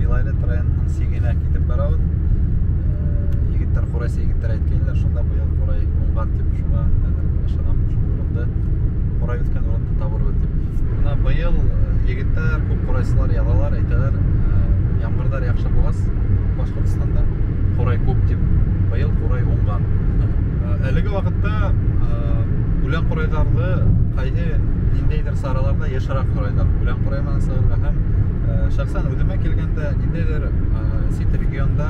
Милайлет районының сигенә китеп барабыҙ. Егеттәр, ҡурайсы егеттәр әйткәйнеләр, шунда быйыл ҡурай уңған тип, шуға хәҙер ышанам, шул урынды, ҡурай үҫкән урынды табырбыҙ тип. Бына быйыл егеттәр, күп ҡурайсылар яҙалар, әйтәләр, ямғырҙар яҡшы булғас Башҡортостанда ҡурай күп тип, быйыл ҡурай уңған. Әлеге ваҡытта үлән ҡурайҙарҙы ҡайһы ниндәйҙер сараларҙа йышыраҡ һорайҙар. Үлән ҡурай менән сығырға һәм шәхсән үҙемә килгәндә ниндәйҙер сит регионда,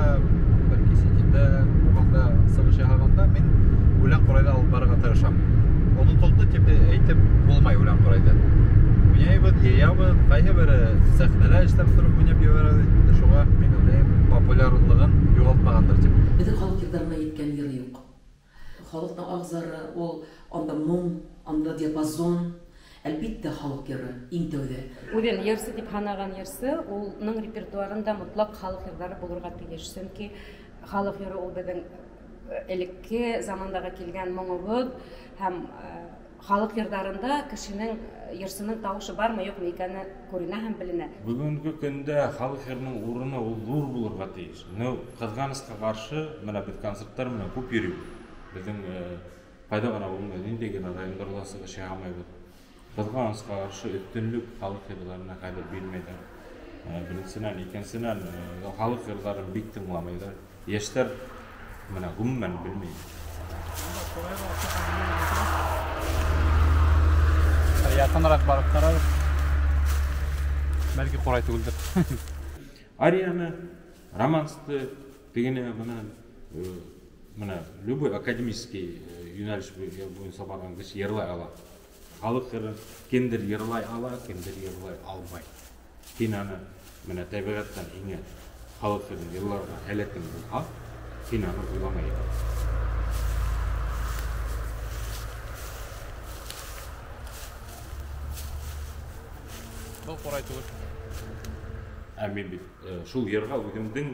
бәлки сит илдә булғанда сығыш яһағанда мин үлән ҡурайҙы алып барырға тырышам. Онотолдо тип әйтеп булмай үлән ҡурайҙы. Уйнайбыҙ, йыябыҙ, ҡайһы бере сәхнәлә эшләп тороп уйнап ебәрәбеҙ. Инде шуға мин уйлайым, популярлығын юғалтмағандыр тип. Беҙҙең халыҡ йырҙарына еткән йыр юҡ. Халыҡтың ағзары ул анда моң, анда диапазон. Әлбиттә, халыҡ йыры иң тәүҙә. Үҙен йырсы тип һанаған йырсы, уның репертуарында мотлаҡ халыҡ йырҙары булырға тейеш. Сөнки халыҡ йыры ул беҙҙең элекке замандағы килгән моңобоҙ һәм халыҡ йырҙарында кешенең, йырсының тауышы бармы, юҡмы икәне күренә һәм беленә. Бөгөнгө көндә халыҡ йырының урыны ул ҙур булырға тейеш. Ну, ҡыҙғанысҡа ҡаршы, бына беҙ концерттар менән күп йөрөйбөҙ. Беҙҙең ҡайҙа ғына булмай, ниндәй генә райондарҙа сығыш яһамайбыҙ. Ҡыҙғанысҡа ҡаршы өҫтөнлөк халыҡ йырҙарына хәҙер бирмәйҙәр. Беренсенән, икенсенән, халыҡ йырҙарын бик тыңламайҙар. Йәштәр бына ғөмүмән белмәй. Яҡыныраҡ барып ҡарабыҙ. Бәлки ҡурай түгелдер. Арияны, романсты, тегене бына, бына любой академический йүнәлеш буйынса барған кеше йырлай ала. Халыҡ йырын кемдер йырлай ала, кемдер йырлай алмай. Һин аны бына тәбиғәттән һиңә халыҡ йырын йырларға һәләтең булһа, һин аны уйламай. Был ҡурай түгел. Ә мин бит шул йырға үҙемдең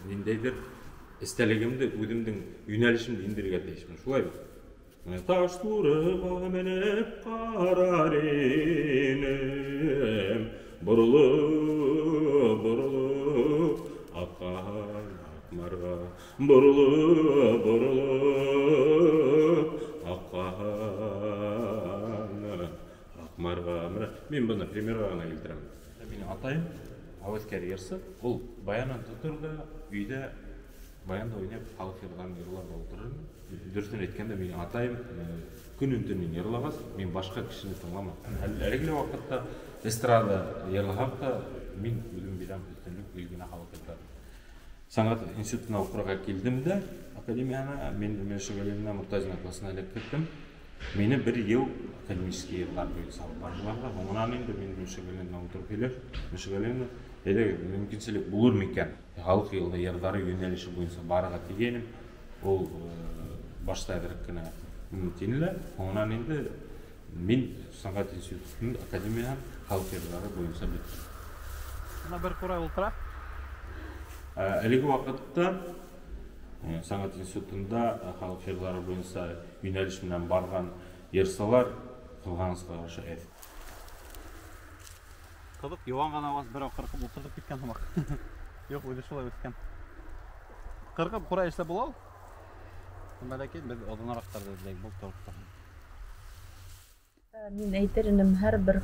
ниндәйҙер эстәлегемде, үҙемдең йүнәлешемде индерергә тейешмен. Шулай бит. Менә таш турыға менеп ҡарар инем, боролоп, боролоп, аҡҡан Аҡмарға, боролоп, боролоп, аҡҡан Аҡмарға. Менә мин быны примерға ғына килтерәм. Минең атайым әүәҫкәр йырсы, ул баянын тотор ҙа өйҙә баянда уйнап халыҡ йырҙарын йырларға ултырыр ине. Дөрөҫөн әйткәндә, минең атайым көнөн төнөн йырлағас, мин башҡа кешене тыңламам. Әлеге лә ваҡытта эстрада йырлаһаҡ та, мин үҙем бирәм өҫтөнлөк гел генә халыҡ йырҙары. Сәнғәт институтына уҡырға килдем дә, академияна, мин Миләүшә Галимовна Мортазина классына эләгеп киттем. Мине бер йыл академический йырҙар буйынса алып барҙылар ҙа, һуңынан инде мин Миләүшә Галимовна ултырып һөйләш, Миләүшә Галимовна, әйҙәгеҙ, мөмкинселек булыр микән? Халыҡ йырҙары йүнәлеше буйынса барырға тигәйнем. Ул башта әҙерәк кенә тине лә, һуңынан инде мин сәнғәт институтын, академияһын халыҡ йырҙары буйынса бөттөм. Бына бер ҡурай ултыра. Әлеге ваҡытта сәнғәт институтында халыҡ йырҙары буйынса йүнәлеш менән барған йырсылар ҡыҙғанысҡа ҡаршы әҙ. Ҡыҙыҡ, йыуан ғына ағас берәү ҡырҡып ултыртып киткән һымаҡ. Юҡ, үҙе шулай үҫкән. Ҡырҡып ҡурай эшләп була ул. Бәләкәй, беҙ оҙонораҡтарҙы эҙләйек, был торҡта. Мин әйтер инем, һәр бер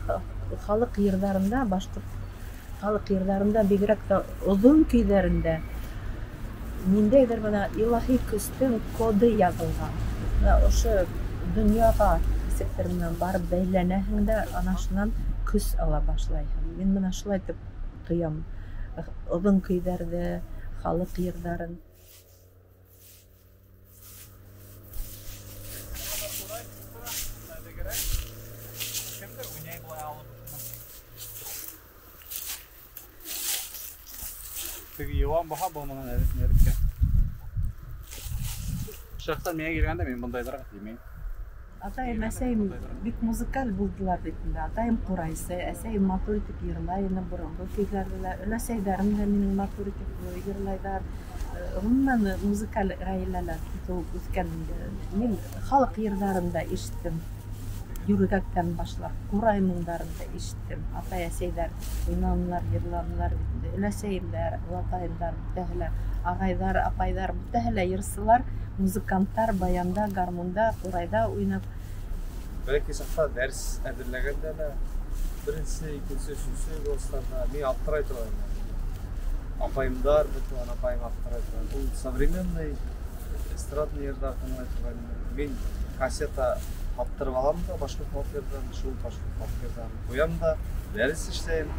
халыҡ йырҙарында, башҡорт халыҡ йырҙарында, бигерәк тә оҙон көйҙәрендә ниндәйҙер бына илаһи көстөң коды яҙылған. Бына ошо донъяға нисектер менән барып бәйләнәһең дә, ана шунан көс ала башлайһың. Мин бына шулай итеп тоям оҙон көйҙәрҙе, халыҡ йырҙарын. Теге йыуан баһа был менән әҙерәк. Шәхсән миңә килгәндә мин бындайҙарға теймәйем. Атайым, әсәйем бик музыкаль булдылар бит инде. Атайым ҡурайсы, әсәйем матур итеп йырлай ине, боронғо көйҙәрҙе лә, өләсәйҙәрем дә минең матур итеп йырлайҙар. Ғөмүмән, музыкаль ғаиләлә тыуып үҫкән инде. Мин халыҡ йырҙарын да ишеттем. Йүргәктән башлап ҡурай моңдарын да ишеттем. Атай-әсәйҙәр уйнанылар, йырланылар бит инде. Өләсәйемдәр, олатайымдар бөтәһе лә, ағайҙар, апайҙар бөтәһе лә йырсылар, музыканттар, баянда, гармунда, ҡурайҙа уйнап. Бәләкәй саҡта дәрес әҙерләгәндә лә беренсе, икенсе, өсөнсө класстарҙа мин аптырай торғайным. Апайымдар, бер туған апайым аптырай торған. Ул современный эстрадный йырҙар тыңлай торғайным. Мин кассета таптырып алам да башҡорт халыҡ йырҙарын, шул башҡорт халыҡ йырҙарын ҡуям да, дәрес эшләйем.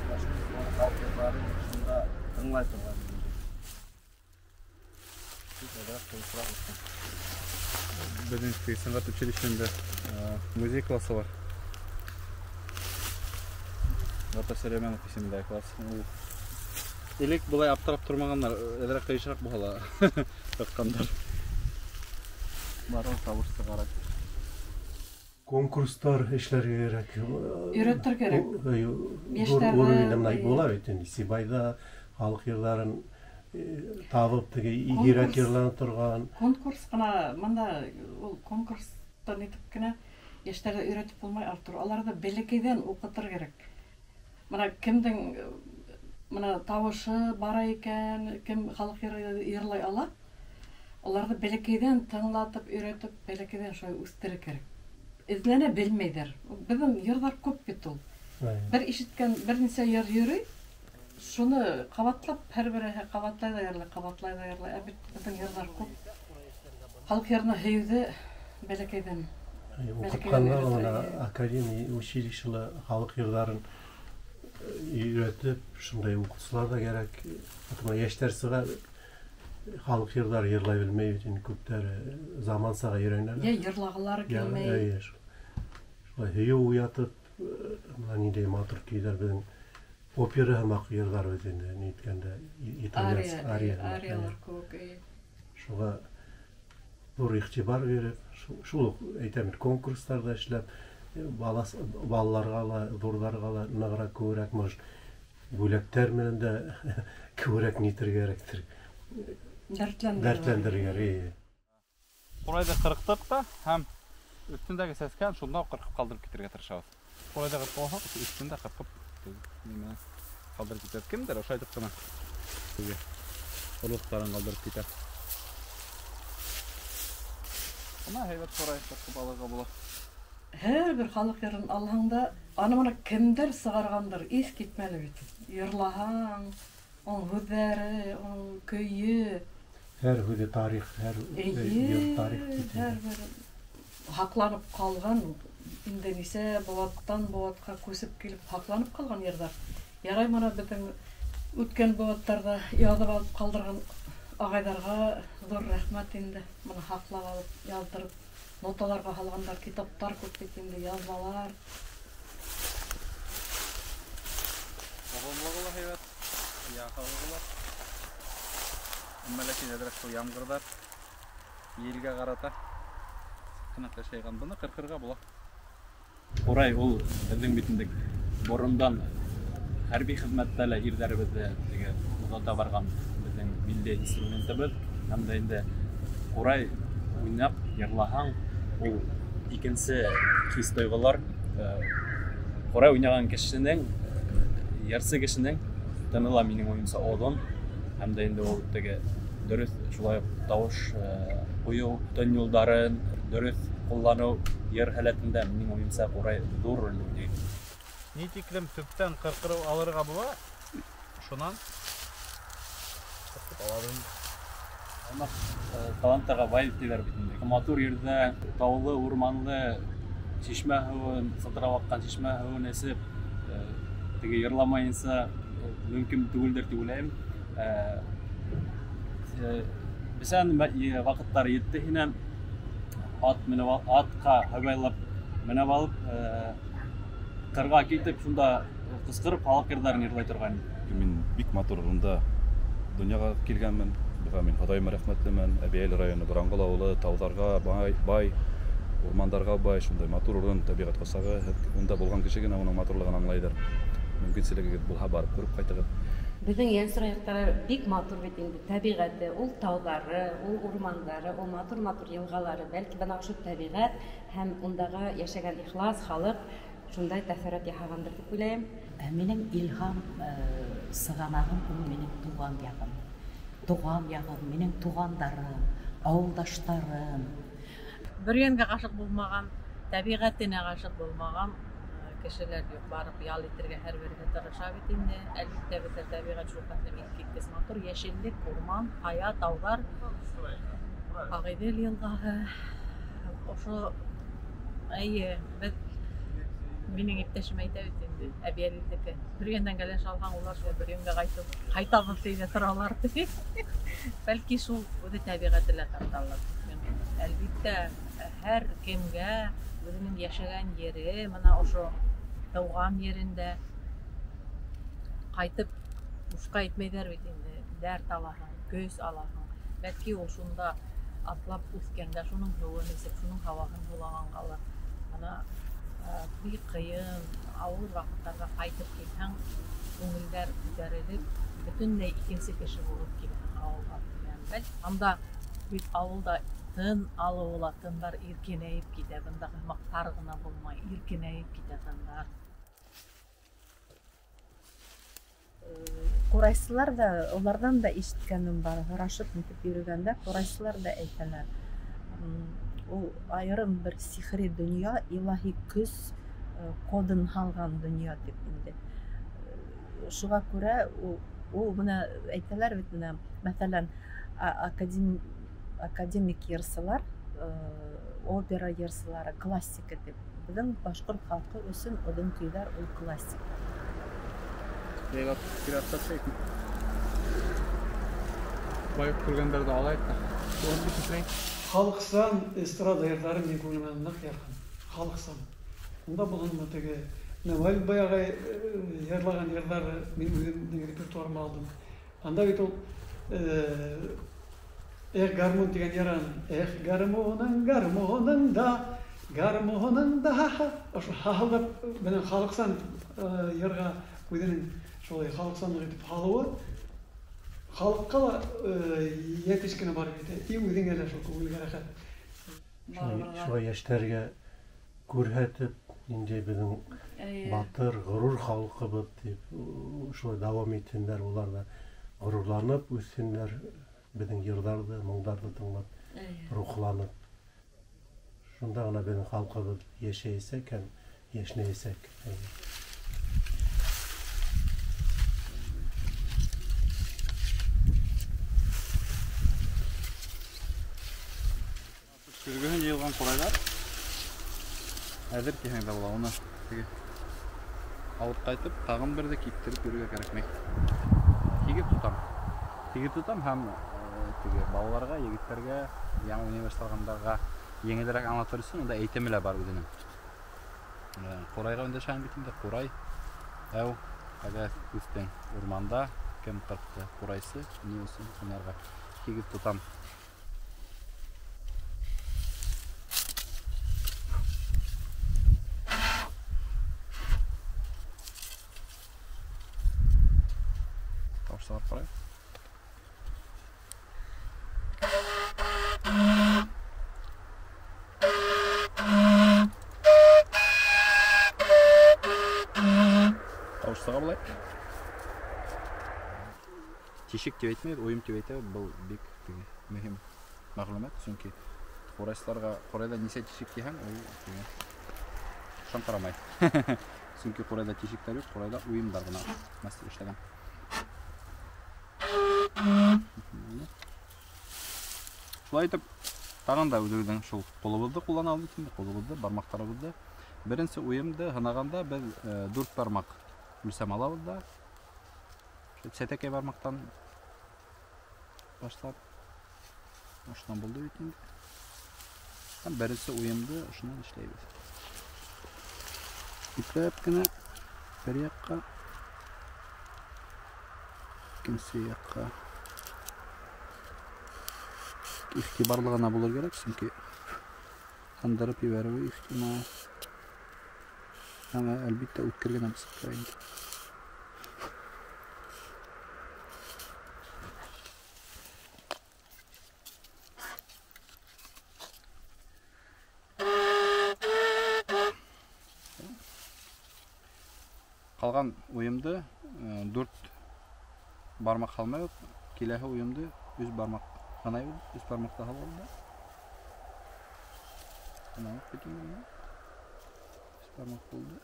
Башҡорт халыҡ йырҙарын шунда тыңлай торғайным. Беҙҙең сәнғәт училищеһында музей классы бар. Гата Сөләймәнов исемендәге класс. Ул элек былай аптырап тормағандар, әҙерәк ҡыйышыраҡ булһа ла ҡырҡҡандар. Барлыҡ тауыш сығара. Конкурстар эшләргә кәрәк. Өйрәтергә кәрәк. Йәштәрҙе була бит инде. Сибайҙа халыҡ йырҙарын табып теге игерәк йырлана торған. Конкурс ҡына, мында ул конкурстан итеп кенә йәштәрҙе өйрәтеп булмай, Артур. Аларҙы бәләкәйҙән уҡытыр кәрәк. Мына кемдең мына тауышы бара икән, кем халыҡ йыры йырлай ала, аларҙы бәләкәйҙән тыңлатып, өйрәтеп, бәләкәйҙән шулай үҫтерер кәрәк. Эҙләнә белмәйҙәр. Беҙҙең йырҙар күп бит ул. Бер ишеткән бер нисә йыр йөрөй, шуны ҡабатлап, һәр береһе ҡабатлай ҙа йырлай, ҡабатлай ҙа йырлай. Ә бит беҙҙең йырҙар күп. Халыҡ йырына һөйөүҙе бәләкәйҙән. Уҡытҡандар бына академия училищела халыҡ йырҙарын өйрәтеп, шундай уҡытыусылар ҙа кәрәк. Бына йәштәр сыға, халыҡ йырҙары йырлай белмәй бит инде, күптәре замансаға өйрәнәләр. Йә йырлағылары килмәй. Шулай һөйөү уятып, бына ниндәй матур көйҙәр беҙҙең опера һымаҡ йырҙар бит инде, ни әйткәндә, итальянск ария. Ариялар кеүек. Шуға ҙур иғтибар биреп, шул уҡ әйтәм, конкурстарҙа эшләп, балаларға ла, ҙурҙарға ла нығыраҡ күберәк, может, бүләктәр менән дә күберәк нитергә кәрәктер. Дәртләндерергә кәрәк. Ҡурайҙы ҡырҡтыҡ та һәм өҫтөндәге сәскән шунда уҡ ҡырҡып ҡалдырып китергә тырышабыҙ. Ҡурайҙы ҡырҡып алһаҡ, өҫтөндә ҡырҡып нимә ҡалдырып китә. Кемдер ошайтып ҡына теге орлоҡтарын ҡалдырып китә. Бына һәйбәт ҡурай ҡырҡып алырға була. Һәр бер халыҡ йырын алһаң да, аны бына кемдер сығарғандыр, иҫ китмәле бит. Йырлаһаң, уның һүҙҙәре, уның көйө. Һәр һүҙе тарих, һәр йыр тарих бит. Һәр бер һаҡланып ҡалған, инде нисә быуаттан быуатҡа күсеп килеп һаҡланып ҡалған йырҙар. Ярай бына беҙҙең үткән быуаттарҙа яҙып алып ҡалдырған ағайҙарға ҙур рәхмәт инде. Бына һаҡлап алып, яҙҙырып, ноталарға һалғандар, китаптар күп бит инде, яҙмалар. Оҙонлоғо ла һәйбәт, яҡынлығы ла. Әммә ләкин әҙерәк шул ямғырҙар елгә ҡарата ҡына ҡышайған. Быны ҡырҡырға була. Ҡурай ул беҙҙең бит инде борондан хәрби хеҙмәттә лә ирҙәребеҙҙе теге оҙата барған беҙҙең милли инструментыбыҙ. Һәм дә инде ҡурай уйнап йырлаһаң, ул икенсе хис тойғолар. Ҡурай уйнаған кешенең, йырсы кешенең тыны ла минең уйымса оҙон. Һәм дә инде ул теге дөрөҫ шулай уҡ тауыш ҡуйыу, тын юлдарын дөрөҫ ҡулланыу йыр һәләтендә минең уйымса ҡурай ҙур роль уйнай. Ни тиклем төптән ҡырҡырып алырға була, шунан ҡырҡып алабыҙ. Аймаҡ таланттарға бай тиҙәр бит инде. Матур ерҙә таулы, урманлы, шишмә һыуын, сылтырап аҡҡан шишмә һыуын эсеп, теге йырламайынса мөмкин түгелдер тип уйлайым. Бесән ваҡыттар етте һинән ат менеп, атҡа һабайлап менеп алып, ҡырға китеп, шунда ҡысҡырып халыҡ йырҙарын йырлай торған. Мин бик матур урында донъяға килгәнмен. Быға мин Хоҙайыма рәхмәтлемен. Әбйәлил районы Буранғол ауылы тауҙарға бай, бай, урмандарға бай, шундай матур урын, тәбиғәт ҡосағы. Унда булған кеше генә уның матурлығын аңлайҙыр. Мөмкинселегегеҙ булһа, барып күреп ҡайтығыҙ. Беҙҙең Ейәнсура яҡтары бик матур бит инде, тәбиғәте, ул тауҙары, ул урмандары, ул матур-матур йылғалары. Бәлки бына ошо тәбиғәт һәм ундағы йәшәгән ихлас халыҡ шундай тәьҫорат яһағандыр тип уйлайым. Ә минең илһам сығанағым ул минең туған яғым. Туған яғым, минең туғандарым, ауылдаштарым. Бөрйәнгә ғашиҡ булмаған, тәбиғәтенә ғашиҡ булмаған кешеләр юҡ, барып ял итергә һәр береһе тырыша бит инде. Әлбиттә, беҙҙә тәбиғәт шул хәтлем иҫ-киткес матур, йәшеллек, урман, ҡая, тауҙар, Ағиҙел йылғаһы. Ошо, эйе, беҙ, минең иптәшем әйтә бит инде, Әбйәлилдеке. Бөрйәндән кәләш алһаң, улар шул Бөрйәнгә ҡайтып, ҡайтабыҙ тип торалар. Бәлки шул үҙе тәбиғәте лә тарталыр. Әлбиттә, һәр кемгә үҙенең йәшәгән ере, мына ошо тыуған ерендә ҡайтып бушҡа итмәйҙәр бит инде, дәрт алаһың, көс алаһың. Бәлки ул шунда атлап үҫкәнгә, шуның һыуын эсеп, шуның һауаһын һулағанғалыр. Мына бик ҡыйын, ауыр ваҡыттарҙа ҡайтып килһәң, күңелдәр күтәрелеп, бөтөнләй икенсе кеше булып киләһең ауылға. Бәлки анда бит ауылда тын алыуы ла, тындар иркенәйеп китә, бындағы һымаҡ тар ғына булмай, иркенәйеп китә тындар. Ҡурайсылар ҙа, уларҙан да ишеткәнем бар, һорашып нитеп йөрөгәндә ҡурайсылар ҙа әйтәләр. Ул айырым бер сихри донъя, илаһи көс кодын һалған донъя тип инде. Шуға күрә ул бына әйтәләр бит, менә, мәҫәлән, академик йырсылар, опера йырсылары классика тип. Беҙҙең башҡорт халҡы өсөн оҙон көйҙәр ул классика. Байып күргәндәрҙе алайыҡ та. Халыҡсан эстрада йырҙары минең күңелемә ныҡ яҡын. Халыҡсан. Унда булған теге Мәүлит бай ағай йырлаған йырҙары мин үҙемдең репертуарыма алдым. Анда бит ул Эх, гармун тигән йыр аның. Эх, гармуның, гармуның да, гармуның да. Ошо һаһылдап менән халыҡсан йырға үҙенең шулай халыҡсанлыҡ итеп һалыуы халыҡҡа ла йәтеш кенә барып етә. И үҙеңә лә шул күңелгә рәхәт. Шулай йәштәргә күрһәтеп, инде беҙҙең батыр, ғорур халҡыбыҙ тип шулай дауам итһендәр, улар ҙа ғорурланып үҫһендәр, беҙҙең йырҙарҙы, моңдарҙы тыңлап, рухланып. Шунда ғына беҙҙең халҡыбыҙ йәшәйәсәк һәм йәшнәйәсәк. Көҙгөһөн йыйылған ҡурайҙар әҙер тиһәң дә була, уны теге алып ҡайтып, тағын берҙе киптереп йөрөргә кәрәкмәй. Һигеҙ тотам. Һигеҙ тотам һәм теге балаларға, егеттәргә, яңы уйнай башлағандарға еңелерәк аңлатыр өсөн унда әйтеме лә бар үҙенең. Ҡурайға өндәшәһең бит инде, ҡурай әү ҡайҙа үҫтең? Урманда кем ҡырҡты? Ҡурайсы ни өсөн уйнарға? Һигеҙ тотам. Тауыш сығарып ҡарайыҡ. Тауыш сыға былай. Тишек тип әйтмәйбеҙ, уйым тип әйтәбеҙ. Был бик теге мөһим мәғлүмәт, сөнки ҡурайсыларға ҡурайҙа нисә тишек тиһәң, ул теге шаңҡырамай. Сөнки ҡурайҙа тишектәр юҡ, ҡурайҙа уйымдар ғына мастер эшләгән. Шулай итеп, тағын да үҙебеҙҙең шул ҡулыбыҙҙы ҡулланабыҙ бит инде, ҡулыбыҙҙы, бармаҡтарыбыҙҙы. Беренсе уйымды һынағанда беҙ 4 бармаҡ үлсәм алабыҙ да, сәтәкәй бармаҡтан башлап, ошонан булды бит инде. Һәм беренсе уйымды ошонан эшләйбеҙ. Ипләп кенә бер яҡҡа, икенсе яҡҡа. Иғтибарлы ғына булыр кәрәк, сөнки һындырып ебәреүе ихтимал. Һәм әлбиттә үткер генә бысаҡ кәрәк инде. Ҡалған уйымды 4 бармаҡ һалмайбыҙ, киләһе уйымды 3 бармаҡ һанайбыҙ, 3 бармаҡта һалабыҙ да. Бына бит инде. 3 бармаҡ булды.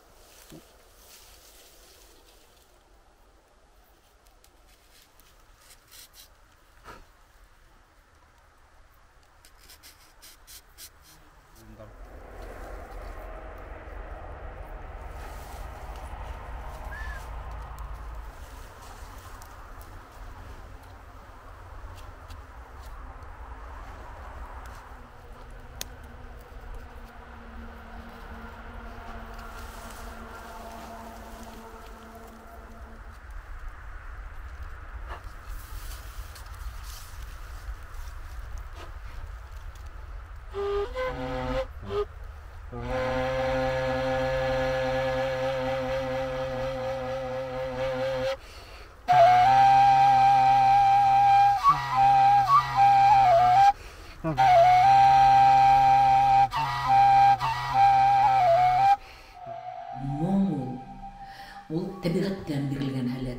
Ул тәбиғәттән бирелгән һәләт.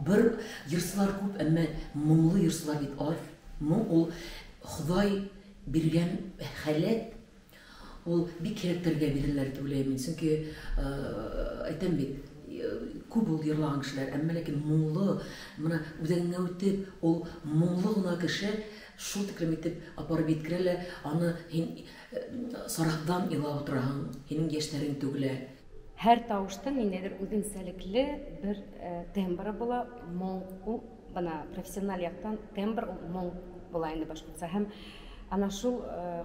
Бер йырсылар күп, әммә моңло йырсылар бит аҙ. Моң ул Хоҙай биргән һәләт. Ул бик һирәктәргә бирелер тип уйлайым мин. Сөнки әйтәм бит, күп ул йырлаған кешеләр, әммә ләкин моңло, бына үҙәгеңә үтеп, ул моңло ғына кеше шул тиклем итеп апарып еткерә лә, аны һин сарахдан илап ултыраһың, һинең йәштәрең түгелә. Һәр тауыштың ниндәйҙер үҙенсәлекле бер тембры була, моң ул бына профессиональ яҡтан тембр ул моң була инде башҡортса. Һәм ана шул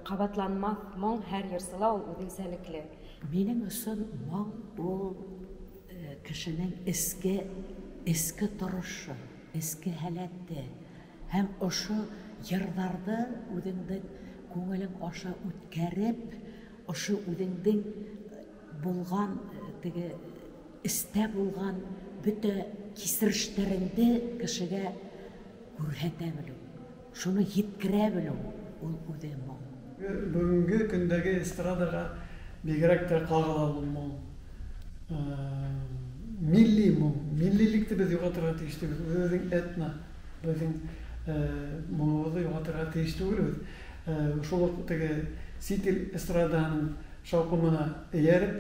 ҡабатланмаҫ моң һәр йырсыла ул үҙенсәлекле. Минең өсөн моң ул кешенең эске торошо, эске һәләте һәм ошо йырҙарҙы үҙеңдең күңелең аша үткәреп, ошо үҙеңдең булған теге эстә булған бөтә кисерештәреңде кешегә күрһәтә белеү, шуны еткерә белеү ул үҙе моң. Бөгөнгө көндәге эстрадаға бигерәк тә ҡағыла ул моң. Милли моң, миллилекте беҙ юғалтырға тейеш түгел. Үҙебеҙҙең этно, беҙҙең моңобоҙҙо юғалтырға тейеш түгелбеҙ. Шул уҡ теге сит ил эстрадаһының шауҡымына эйәреп,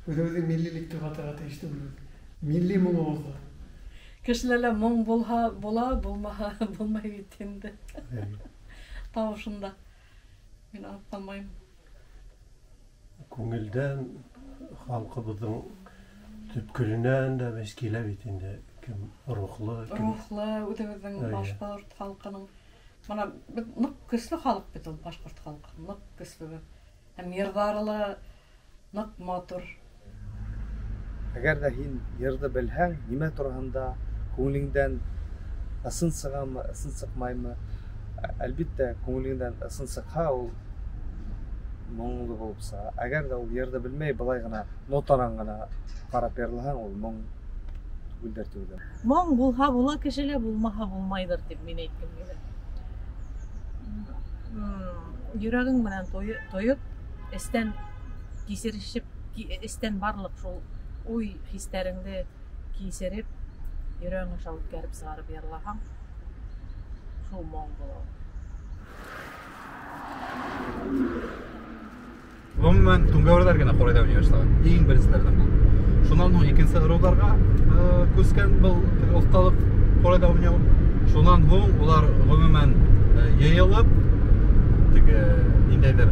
үҙебеҙҙең миллилекте юғалтырға тейеш түгелбеҙ. Милли моңобоҙҙо. Кешеләрҙә моң булһа була, булмаһа булмай бит инде. Тауышында мин алып ҡалмайым. Күңелдән халҡыбыҙҙың төпкөлөнән дә беҙ килә бит инде. Кем рухлы, кем рухлы, үҙебеҙҙең башҡорт халҡының. Бына беҙ ныҡ көслө халыҡ бит ул башҡорт халҡы, ныҡ көслө беҙ. Һәм йырҙары ла ныҡ матур. Әгәр ҙә һин йырҙы белһәң, нимә тураһында күңелеңдән ысын сығамы, ысын сыҡмаймы? Әлбиттә, күңелеңдән ысын сыҡһа, ул моңло булып сыға. Әгәр ҙә ул йырҙы белмәй, былай ғына нотанан ғына ҡарап йырлаһаң, ул моң түгелдер түгел. Моң булһа була кешелә, булмаһа булмайҙыр тип мин әйткем килә. Йөрәгең менән тойоп, эстән кисерешеп, эстән барлыҡ шул уй хистәреңде кисереп, йөрәгең аша үткәреп сығарып йырлаһаң, шул моң була. Ғөмүмән, түңгәүерҙәр генә ҡурайҙа уйнай башлаған. Иң беренселәрҙән булып. Шунан һуң икенсе ырыуҙарға күскән был оҫталыҡ ҡурайҙа уйнау. Шунан һуң улар ғөмүмән йыйылып, теге ниндәйҙер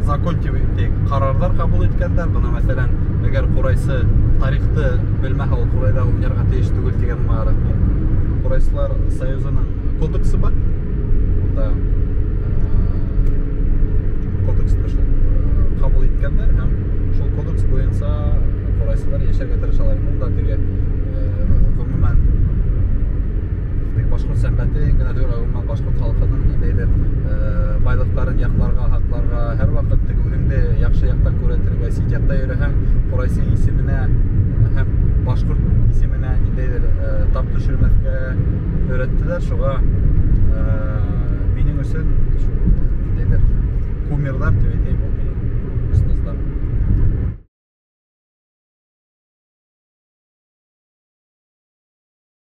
закон тип әйтәйек, ҡарарҙар ҡабул иткәндәр. Бына мәҫәлән, әгәр ҡурайсы тарихты белмәһә, ул ҡурайҙа уйнарға тейеш түгел тигән мағараҡ бар. Ҡурайсылар союзының кодексы бар. Унда кодексты шул ҡабул иткәндәр һәм шул кодекс буйынса ҡурайсылар йәшәргә тырышалар. Унда теге ғөмүмән теге башҡорт сәнғәте генә түгел, ғөмүмән башҡорт халҡының ниндәйҙер байлыҡтарын яҡларға, һаҡларға, һәр ваҡыт теге үҙеңде яҡшы яҡтан күрһәтергә, сит яҡта йөрөһәң, ҡурайсы исеменә һәм башҡорт исеменә ниндәйҙер тап төшөрмәҫкә өйрәттеләр. Шуға минең өсөн шул ниндәйҙер кумирҙар тип әйтәйем,